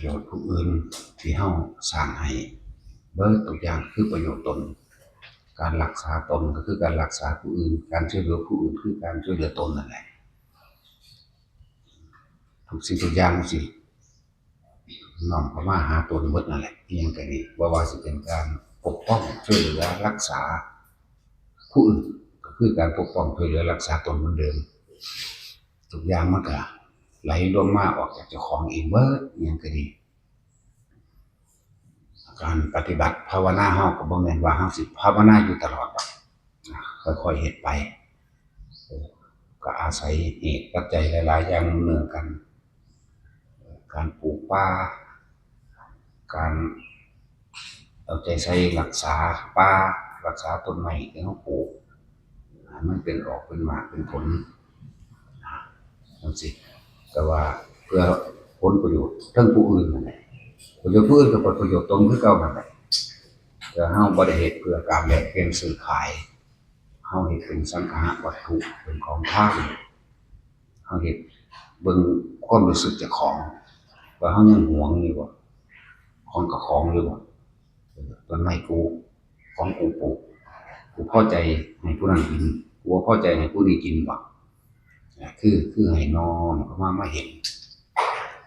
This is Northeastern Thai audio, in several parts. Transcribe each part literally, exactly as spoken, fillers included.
ประโยชน์ผู้อื่นที่เฮาสร้างให้ เบิดทุกอย่างคือประโยชน์ตน การรักษาตนก็คือการรักษาผู้อื่น การช่วยเหลือผู้อื่นคือการช่วยเหลือตนนั่นแหละ ทุกสิ่งทุกอย่างสิน้อมเข้ามาหาตนหมดนั่นแหละ อิหยังก็ดี บ่ว่าสิเป็นการปกป้องช่วยเหลือรักษาผู้อื่น ก็คือการปกป้องช่วยเหลือรักษาตนเหมือนเดิม ทุกอย่างมันก็ไหลรวมมาออกจากเจ้าของเองเบิด อิหยังก็ดี การปฏิบัติภาวนาเฮาก็บ่แม่นว่าเฮาสิภาวนาอยู่ตลอดดอก นะ ค่อยๆเฮ็ดไป เออ ก็อาศัยเหตุปัจจัยหลายๆอย่างเนืองๆกัน การปลูกป่า การเอาใจใส่รักษาป่า รักษาต้นไม้ที่เฮาปลูก ให้มันเป็นออกเป็นหมากเป็นผล จังซี้ แต่ว่าเพื่อผลประโยชน์เทิงผู้อื่นนั่นแหละ ประโยชน์ผู้อื่นก็เป็นประโยชน์ตนคือเก่านั่นแหละ แต่เฮาบ่ได้เฮ็ดเพื่อการแลกเปลี่ยนซื้อขาย เฮาเฮ็ดเป็นสังฆะวัตถุ เป็นของทาน เฮาเฮ็ดเบิ่งความรู้สึกเจ้าของ ว่าเฮายังหวงอยู่บ่ ของกับของอยู่บ่ เออ ต้นไม้กู ของกูปลูก กูพอใจให้ผู้นั้นกิน กูบ่พอใจให้ผู้นี้กินบ่ อ่า คือ คือให้น้อมเข้ามา มาเห็น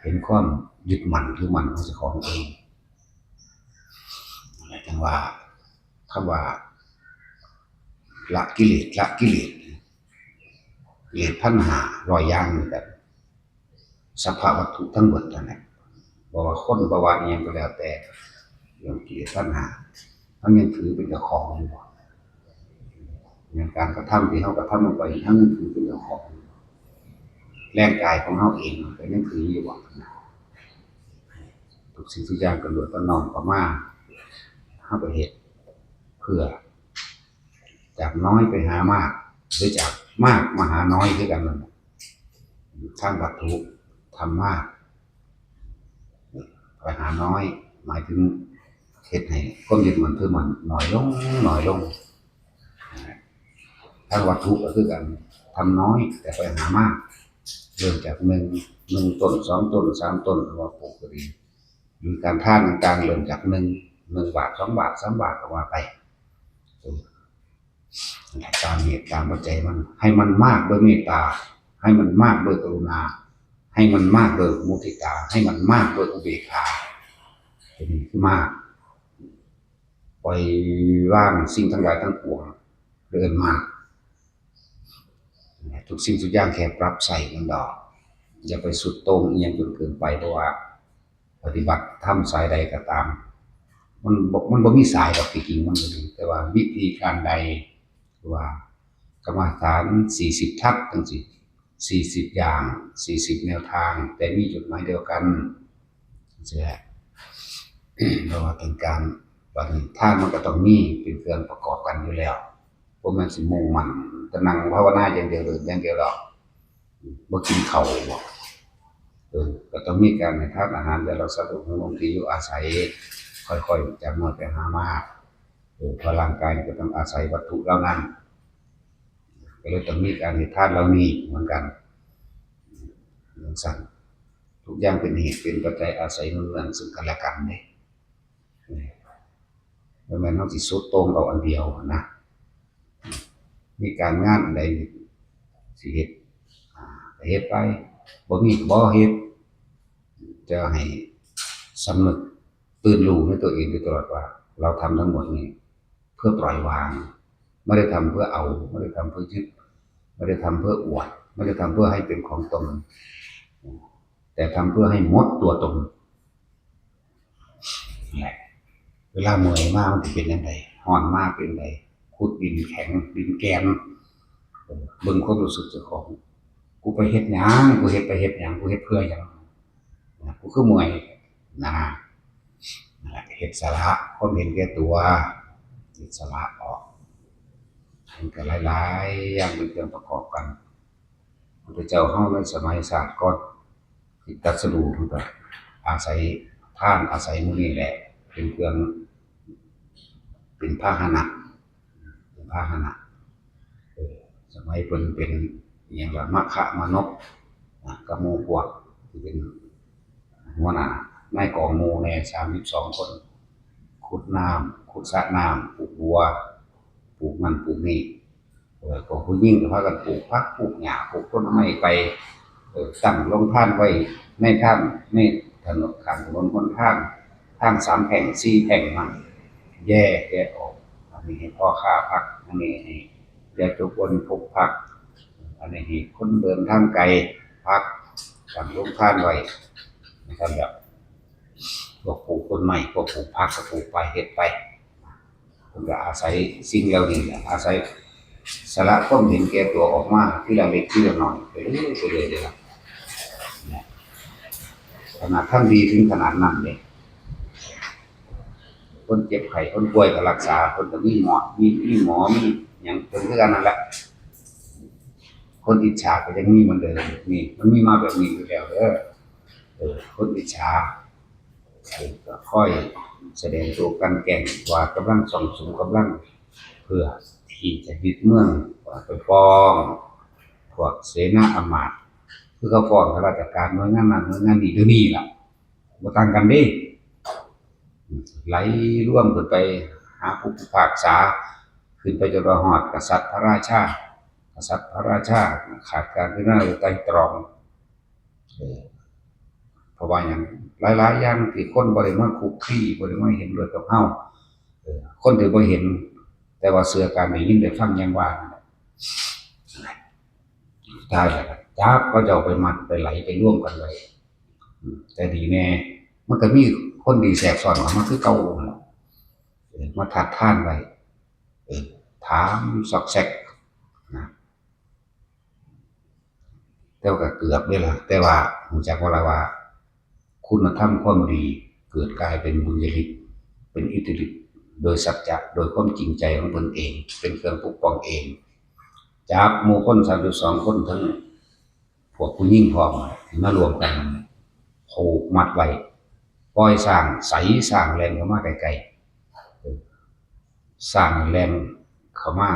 เห็นความยึดมั่นถือมั่นของเจ้าของเอง นั่นแหละจั่งว่า คำว่า ละกิเลส ละกิเลส กิเลสพันห้าร้อยอย่างนี่ก็ สัพพะวัตถุทั้งหมดนั่นแหละ บ่ว่าคน บ่ว่าอิหยังก็แล้วแต่ เรื่องกิเลสตัณหา เฮายังถือเป็นเจ้าของอยู่บ่ อย่างการกระทำที่เฮากระทำลงไป เฮายังถือเป็นเจ้าของอยู่บ่ แรงกายของเฮาเองก็ยังถืออยู่บ่ ทุกสิ่งทุกอย่างก็ล้วนแต่น้อมเข้ามา เฮาก็เฮ็ดเพื่อ จากน้อยไปหามาก หรือจากมากมาหาน้อยคือกันนั่นแหละ ทางวัตถุทำมาก ไปหาน้อย หมายถึงเฮ็ดให้ความยึดมั่นถือมั่นน้อยลง น้อยลง ทางวัตถุก็คือกัน ทำน้อยแต่ไปหามาก เริ่มจากหนึ่ง หนึ่งต้น สองต้น สามต้น หรือว่าปลูกก็ดี หรือการทานต่างๆ เริ่มจากหนึ่ง หนึ่งบาท สองบาท สามบาท ก็ว่าไป เออ นั่นแหละ ตามเหตุตามปัจจัยมัน ให้มันมากด้วยเมตตา ให้มันมากด้วยกรุณา ให้มันมากด้วยมุทิตา ให้มันมากด้วยอุเบกขา ตัวนี้คือมาก ปล่อยวางสิ่งทั้งหลายทั้งปวง เดินมาก ทุกสิ่งทุกอย่างแค่ปรับใส่มันดอก อย่าไปสุดโต่งอิหยังจนเกินไป เพราะว่าปฏิบัติธรรมสายใดก็ตาม มันบ่ มันบ่มีสายดอก ที่จริงมันบ่มี แต่ว่าวิธีการใด ว่ากรรมฐานสี่สิบทัศจังซี้ สี่สิบอย่าง สี่สิบแนวทาง แต่มีจุดหมายเดียวกัน จังซี้แหละ เพราะว่าเป็นการ บัดนี้ทานมันก็ต้องมีเป็นเครื่องประกอบกันอยู่แล้ว บ่แม่นสิมุ่งมั่นแต่นั่งภาวนาอย่างเดียว เดินอย่างเดียวดอก บ่กินข้าวบ่ เออ ก็ต้องมีการให้ทานอาหารแก่เหล่าสัตว์ บำรุงที่อยู่อาศัย ค่อยๆ จากน้อยไปหามาก เออ เพราะร่างกายนี่ก็ต้องอาศัยวัตถุเหล่านั้น ก็เลยต้องมีการให้ทานเหล่านี้เหมือนกัน จังซั่น ทุกอย่างเป็นเหตุเป็นปัจจัยอาศัยหนุนเนื่องซึ่งกันและกันเด้ บ่แม่นเฮาสิสุดโต่งเอาอันเดียวหั้นนะ มีการงานอันใดสิเฮ็ด อ่า ก็เฮ็ดไป บ่มีก็บ่เฮ็ด จะให้สำนึกตื่นรู้ในตัวเองอยู่ตลอดว่า เราทำทั้งหมดนี้เพื่อปล่อยวาง ไม่ได้ทำเพื่อเอา ไม่ได้ทำเพื่อยึด ไม่ได้ทำเพื่ออวด ไม่ได้ทำเพื่อให้เป็นของตน แต่ทำเพื่อให้หมดตัวตน นั่นแหละ เวลาเมื่อยมามันสิเป็นจั่งใด ร้อนมาเป็นจั่งใด ขุดดินแข็ง ดินแกน เออ เบิ่งความรู้สึกเจ้าของ กูไปเฮ็ดหยัง กูเฮ็ดไปเฮ็ดหยัง กูเฮ็ดเพื่อหยัง นะ กูคือเมื่อย นะ นั่นแหละ เฮ็ดสละ ความเห็นแก่ตัว เฮ็ดสละออก มันก็หลายๆอย่างเป็นเครื่องประกอบกัน พระพุทธเจ้าเฮาในสมัยชาติก่อนที่ตรัสรู้ เพิ่นก็อาศัยทาน อาศัยหมู่นี้แหละ เป็นเครื่อง เป็นพาหนะ เป็นพาหนะ เออ สมัยเพิ่นเป็นอิหยังล่ะ มัคคะมานพ นะ กับหมู่พวกที่เป็นหัวหน้า ในกองหมู่แหน่ สามสิบสองคน ขุดน้ำ ขุดสระน้ำ ปลูกบัว ปลูกนั่นปลูกนี่ เออ พวกผู้หญิงก็พากันปลูกผัก ปลูกหญ้า ปลูกต้นไม้ไป เออ ตั้งโรงทานไว้ในทาง ในถนน ข้างถนนหนทาง ทางสามแพร่ง สี่แพร่งนั่น แยก แยกออก อันนี้ให้พ่อค้าพัก อันนี้ให้ญาติโยมบริโภคพัก อันนี้ให้คนเดินทางไกลพัก ตั้งโรงทานไว้นะครับ แบบ พวกปลูกต้นไม้ พวกปลูกผัก ก็ปลูกไป เฮ็ดไป เพิ่นก็อาศัยสิ่งเหล่านี้แหละ อาศัยสละความเห็นแก่ตัวออกมา ทีละเล็กทีละน้อย ไปเรื่อย ไปเรื่อยเลยล่ะ นะ ขนาดทำดีถึงขนาดนั้นเลย คนเจ็บไข้ คนป่วยก็รักษา เพิ่นก็มีหมอ มี มีหมอ มีหยัง เพิ่นคือกันนั่นแหละ คนอิจฉาก็ยังมีเหมือนเดิม นี่ มันมีมาแบบนี้อยู่แล้วเด้อ เออ คนอิจฉา เออ ก็ค่อยแสดงตัวกลั่นแกล้ง ว่ากำลังซ่องสุมกำลัง เพื่อที่จะยึดเมือง ว่าไปฟ้องพวกเสนาอำมาตย์ คือเขาฟ้องข้าราชการหน่วยงานนั้นหน่วยงานนี้ เดี๋ยวนี้ล่ะ บ่ต่างกันเด้ ไหลรวมขึ้นไปหาผู้พิพากษา ขึ้นไปจนว่าฮอดกษัตริย์พระราชา กษัตริย์พระราชาขาดการพิจารณาหรือไตร่ตรอง เออ เพราะว่าหยัง หลายๆอย่างที่คนบ่ได้มาคลุกคลี บ่ได้มาเห็นด้วยกับเฮา เออ คนที่บ่เห็น แต่ว่าเชื่อการได้ยินได้ฟังอย่างว่านั่นแหละ ตายแล้ว จับเขาเจ้าไปมัดไปไหลไปร่วมกันไว้ อืม แต่ดีแน่ มันก็มีคนดีแทรกซ้อนเข้ามาคือเก่านั่นแหละ เออ มาทัดทานไว้ เออ ถามซอกแซกนะ แต่ว่าก็เกือบเด้ล่ะ แต่ว่ารู้จักบ่ล่ะว่า คุณธรรมความดีเกิดกลายเป็นบุญญาฤทธิ์ เป็นอิทธิฤทธิ์ โดยสัจจะ โดยความจริงใจของเพิ่นเอง เป็นเครื่องปกป้องเอง จับหมู่คน สามสิบสองคน ทั้งพวกผู้หญิงพร้อม มารวมกัน ผูกมัดไว้ ปล่อยช้าง ใส่ช้างแล่นเข้ามาใกล้ๆ ช้างแล่นเข้ามา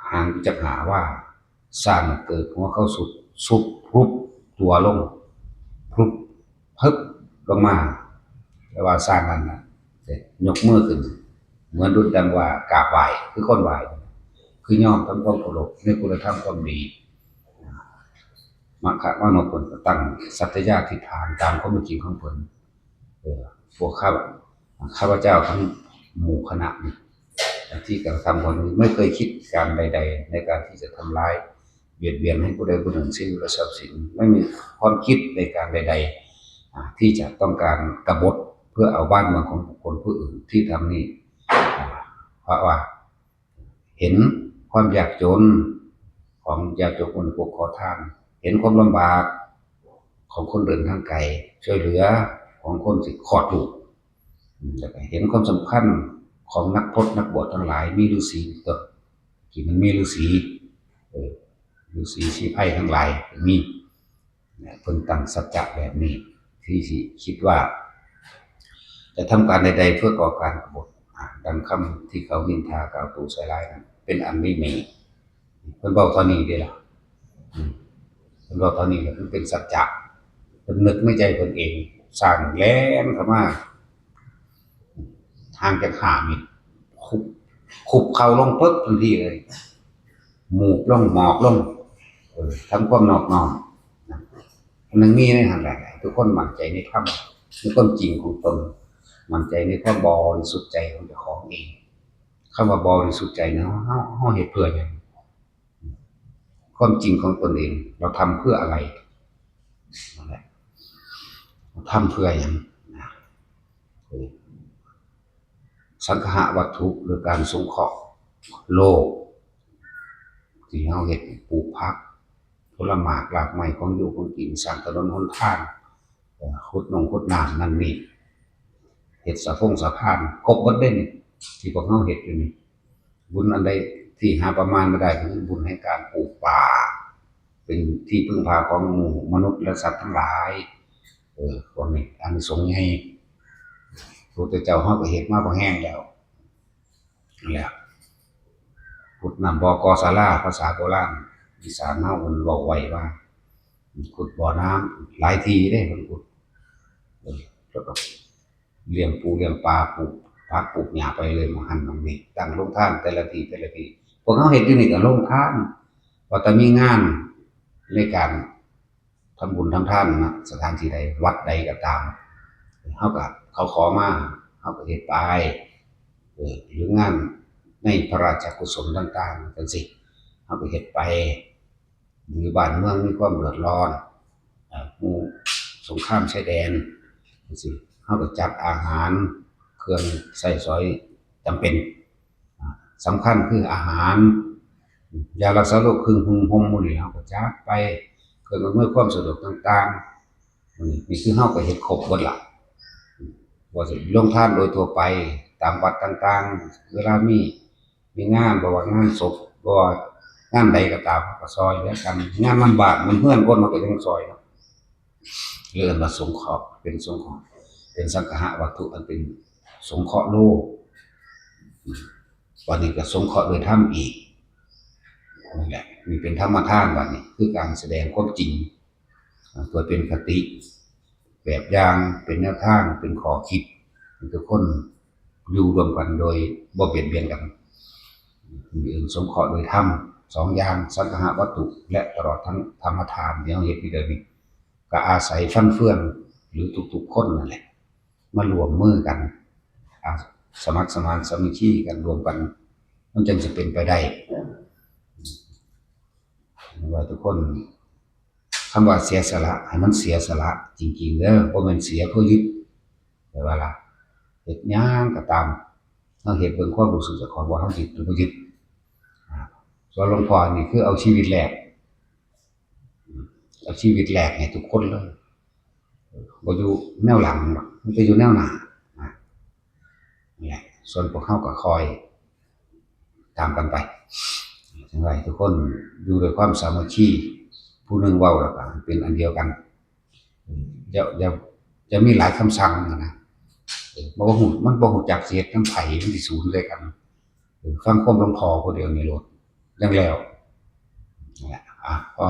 ห่างอยู่จักหาว่า ช้างเกิดหัวเข้าสุด สุดพรุบตัวลง พรุบ พึบ ลงมา แต่ว่าช้างนั้นน่ะ ยกมือขึ้น เหมือนดุจดังว่ากราบไหว้ คือคนไหว้ คือยอมทำความเคารพในคุณธรรมความดี มัคคะมานพเพิ่นก็ตั้งสัตยาธิษฐานตามความเป็นจริงของเพิ่น เออ พวกข้า ข้าพเจ้าทั้งหมู่คณะนี่ ที่กระทำความดี ไม่เคยคิดการใดๆ ในการที่จะทำร้ายเบียดเบียนให้ผู้ใดผู้หนึ่งสิ้นและทรัพย์สิน ไม่มีความคิดในการใดๆ อ่า ที่จะต้องการกบฏเพื่อเอาบ้านเมืองของบุคคลผู้อื่นที่ทำนี่ อ่า เพราะว่า เห็นความยากจนของญาติโยมคนพวกขอทาน เห็นความลำบากของคนเดินทางไกล ช่วยเหลือของคนสิคลอดลูก อืม แล้วก็เห็นความสำคัญของนักพรตนักบวชทั้งหลาย มีฤาษีตัว ที่มันมีฤาษี เออ ฤาษีชีไพรทั้งหลายมี เนี่ย เพิ่นตั้งสัจจะแบบนี้ ที่สิคิดว่า จะทำการใดๆ เพื่อก่อการกบฏ อ่า ดังคำที่เขานินทากล่าวตู่ใส่ร้ายนั้น เป็นอันไม่มี เพิ่นเว้าเท่านี้เด้ล่ะ อืม เพิ่นเว้าเท่านี้แหละ มันเป็นสัจจะ เพิ่นนึกในใจเพิ่นเอง ช้างแล่นเข้ามา ห่างจากห้าเมตร คุบ คุบเข่าลงปึ๊บทันทีเลย หมูบลง หมอบลง เออ ทำความนอบน้อมนะ มันมีในหั้นแหละ ทุกคนมั่นใจในธรรม ในความจริงของตน มั่นใจในความบริสุทธิ์ใจของเจ้าของเอง คำว่าบริสุทธิ์ใจนะ เฮา เฮาเฮ็ดเพื่อหยัง ความจริงของตนเอง เราทำเพื่ออะไร นั่นแหละ เราทำเพื่อหยังนะ เออ สังคหวัตถุ หรือการสงเคราะห์โลก ที่เฮาเฮ็ด ปลูกผัก ผลหมากรากไม้ ของอยู่ของกิน สร้างถนนหนทาง เอ่อ ขุดหนองขุดน้ำนั่นนี่ เฮ็ดสะพงสะพาน ครบเบิดเด้นี่ ที่พวกเฮาเฮ็ดอยู่นี่ บุญอันใดที่หาประมาณไม่ได้ คือบุญแห่งการปลูกป่า เป็นที่พึ่งพาของหมู่มนุษย์และสัตว์ทั้งหลาย เออ พวกนี้อานิสงส์ใหญ่ พระพุทธเจ้าเฮาก็เฮ็ดมาพอแฮงแล้ว นั่นแหละ ขุดน้ำบ่อก่อศาลา ภาษาโบราณอีสานเฮาเพิ่นเว้าไว้ว่า ขุดบ่อน้ำหลายที่เด้ เพิ่นขุด แล้วก็เลี้ยงปูเลี้ยงปลา ปลูกผักปลูกหญ้าไปเลย หม่องหั่นหม่องนี่ ตั้งโรงทานแต่ละที่แต่ละที่ พวกเฮาเฮ็ดอยู่นี่ก็โรงทาน ว่าแต่มีงานในการทำบุญทำทานนะ สถานที่ใด วัดใดก็ตาม เฮาก็ เขาขอมา เฮาก็เฮ็ดไป เออ หรืองานในพระราชกุศลต่างๆจังซี้ เฮาก็เฮ็ดไป หรือบ้านเมืองมีความเดือดร้อน เอ่อ หมู่สงครามชายแดนจังซี้ เฮาก็จัดอาหาร เครื่องใช้สอยจำเป็น อ่า สำคัญคืออาหาร ยารักษาโรค เครื่องนุ่งห่มหมู่นี้ เฮาก็จัดไป เครื่องอำนวยความสะดวกต่างๆ นี่ นี่คือเฮาก็เฮ็ดครบเบิดละ ว่าสิโรงทานโดยทั่วไป ตามวัดต่างๆ เวลามี มีงาน บ่ว่างานศพ บ่ว่างานใดก็ตาม เฮาก็ซอยเหลือกัน งานมันบ้านมันเฮือนคน เฮาก็ยังซอยเนาะ เรียกว่าสงเคราะห์ เป็นสงเคราะห์ เป็นสังคหวัตถุอันเป็นสงเคราะห์โลก บัดนี้ก็สงเคราะห์โดยธรรมอีก นั่นแหละ นี่เป็นธรรมทาน บัดนี้คือการแสดงความจริง อ่า เพื่อเป็นคติ แบบอย่าง เป็นแนวทาง เป็นข้อคิด ให้ทุกคนอยู่ร่วมกันโดยบ่เบียดเบียนกัน มีอื่นสงเคราะห์โดยธรรมสองอย่าง สังคหวัตถุ และตลอดทั้งธรรมทานที่เฮาเฮ็ดอยู่เดี๋ยวนี้ ก็อาศัยฟันเฟือง หรือทุกๆคนนั่นแหละ มาร่วมมือกัน อ่า สมัครสมานสามัคคีกันร่วมกัน มันจังสิเป็นไปได้ ว่าทุกคน คำว่าเสียสละ ให้มันเสียสละจริงๆเด้อ บ่แม่นเสียเพื่อยึด แต่ว่าล่ะ เฮ็ดหยังก็ตาม เฮาเฮ็ดเบิ่งความรู้สึกเจ้าของ ว่าเฮายึดหรือบ่ยึด อ่า ส่วนหลวงพ่อนี่คือเอาชีวิตแลก เอาชีวิตแลกให้ทุกคนเลย บ่อยู่แนวหลังหรอก มันจะอยู่แนวหน้า อ่า นี่แหละ ส่วนพวกเฮาก็คอยตามกันไป จั่งใดทุกคนอยู่ด้วยความสามัคคี ผู้หนึ่งเว้าแล้วก็เป็นอันเดียวกัน อย่า อย่า อย่ามีหลายคำสั่งนะ เออ บ่ฮู้ มันบ่ฮู้จักสิเฮ็ดนำไผ มันสิสูญใส่กัน เออ ฟังความหลวงพ่อผู้เดียวนี่โลด จั่งแล้ว นั่นแหละ อ่ะ พอ